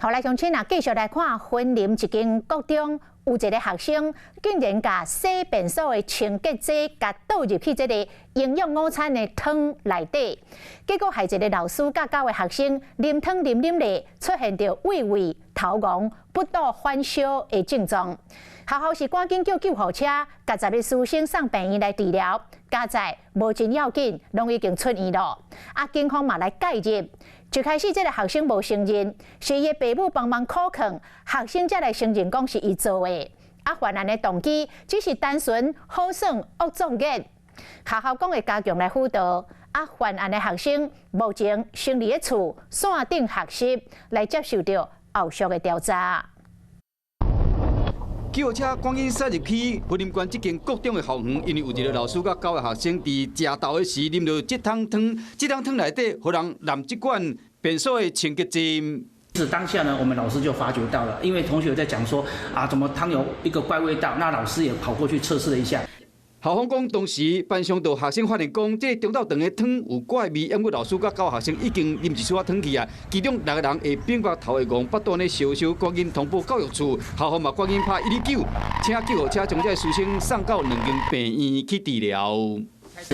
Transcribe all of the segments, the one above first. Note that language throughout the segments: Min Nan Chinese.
好，來鄉親啊，繼續來看雲林一間國中有一个學生，竟然共洗便所的清潔劑共倒入去這个營養午餐的湯內底，結果害一个老師佮九个學生啉湯啉啉咧，出現著胃痿、頭暈、腹肚反燒的症狀。學校是趕緊叫救護車，共十个師生送病院來治療，佳哉無真要緊，攏已經出院囉。啊，警方嘛來介入。一開始這个學生無承認，是伊的爸母幫忙苦勸，學生才來承認講是伊做的。啊，犯案的動機只是單純好耍惡作劇。學校講會加強來輔導。啊，犯案的學生目前先佇咧厝線頂學習，來接受著後續的調查。救護車趕緊駛入去雲林縣這間國中的校園，因為有一个老師佮九个學生佇食晝的時啉著這桶湯，這桶湯內底予人濫這罐便所的清潔劑。是當下呢，我們老師就發覺到了，因為同學在講說啊，怎麼湯有一個怪味道？那老師也跑過去測試了一下。校方講，當時班上就學生發現講，這中晝頓的湯有怪味，毋過老師佮九個學生已經啉一小可湯去啊。其中六个人下反腹頭會戇，腹肚咧燒燒，趕緊通報教育處，校方嘛趕緊拍119，請救護車將這个師生送到兩間病院去治療。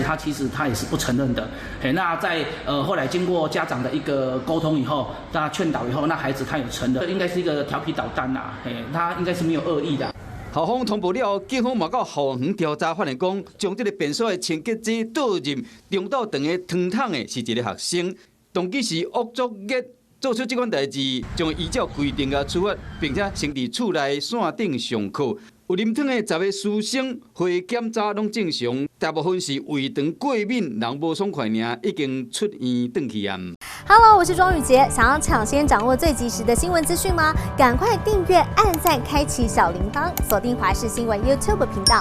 他其實他也是不承認的，嘿，那在後來經過家長的一個溝通以後，那勸導以後，那孩子他有承認，應該是一個調皮搗蛋啦，嘿，他應該是沒有惡意的。校方通報了後，警方嘛到校園調查，發現講將這个便所的清潔劑倒入中晝頓的湯桶的是一个學生，動機是惡作劇，做出這款代誌，將依照規定共處罰，並且先佇厝內線頂上課。有啉湯的十个師生，血檢查攏正常，大部分是胃腸過敏，人無爽快爾，已經出院轉去啊。 Hello，我是莊宇傑，想要搶先掌握最及時的新聞資訊嗎？趕快訂閱、按讚、開啟小鈴鐺，鎖定華視新聞 YouTube 頻道。